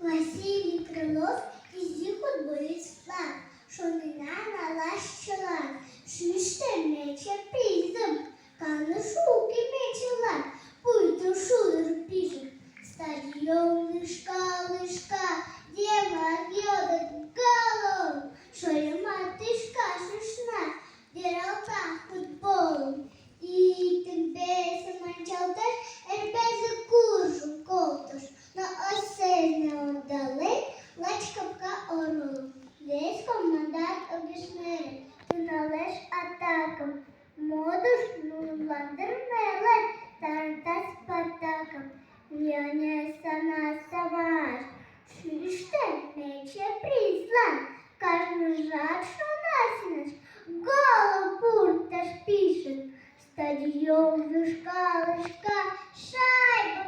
Василий Крылов изи футболист-влак, Шонена налаш чылан шӱштӧ мече призым. Каныш уке мечылан, пуйто шулдыр пижын. Стадион лӱшка-лӱшка, еҥ-влак йодыт: «Голым!» Шольымат тӱшка шӱшна, йӧралта футболым. Иктым-весым ончалтеш, рвезе куржын колтыш, но осене ондален лач капка оролым. Вес командат огеш нöрӧ, тӱҥалеш атакым. Модыш нунылан дыр неле, таранта "Спартакым". Вияҥеш саҥга саваш шӱштӧ мече призлан. Кажныжат шона сеҥаш, голым пурташ пижын. Стадион лӱшка-лӱшка, шайбым